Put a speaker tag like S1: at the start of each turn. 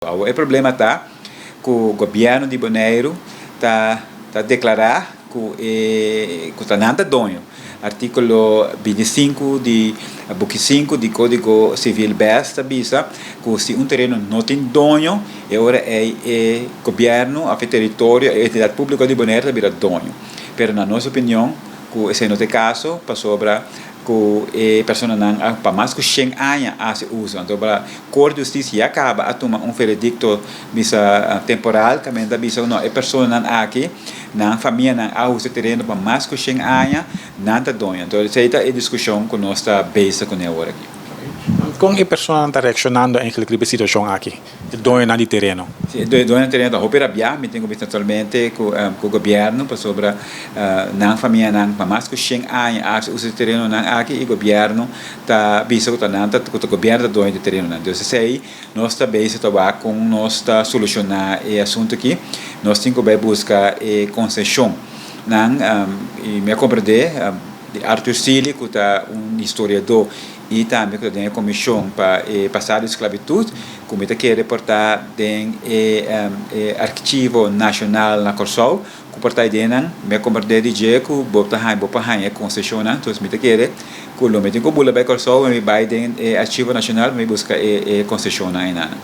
S1: Awor e problema ta ku gobièrnu di Boneiru ta ta deklará ku e ku ta nan ta doño. Artíkulo 25 di buki 5 di Kódigo Sivil bes ta bisa ku si un tereno no tin doño e ora ei e gobièrnu òf e teritorio, e entidat públiko di Boneiru ta bira doño. Pero na nos opinion ku esei no ta e kaso pasobra ku e personanan a pa mas ku shen aña a hasi uso. Anto pa Korte di Hustisia ya kaba a tuma un veredikto bisa temporal kaminda ta bisa ku no e personanan aki nan famianan a usa e tereno pa mas ku shen aña, nan ta doño. Anto esei ta e diskushon ku nos ta bezig kuné awor aki.
S2: Kon e personanan ta reakshonando eigenlijk riba e situashon aki? E doñonan di tereno.
S1: Si, e doñonan di tereno ta hopi rabiá, mi tin ku bisa naturalmente ku ku gobièrnu pasobra nan famianan pa mas ku shen aña a hasi uso di terenonan aki i gobièrnu ta bisa ku ta nan ta ku ta gobièrnu ta doño di terenonan. Entonces esei nos ta bezig ta wak kon nos ta solushoná e asuntu aki. Nos tin ku bai buska e konseshon nan i mi a komprendé di Arthur Sealy ku ta un historiadó i tambe ku ta den e komishon pa e pasado di sklabitut, ku mi ta kere por ta den e e archivo nashonal na Kòrsou, ku por ta ideanan, mi a komprendé di dje ku bo ta haña bo por haña e konseshonnan, entonces mi ta kere ku lo mi tin ku bula bai Kòrsou, mi bai den e archivo nashonal mi buska e e konseshonnan einanan.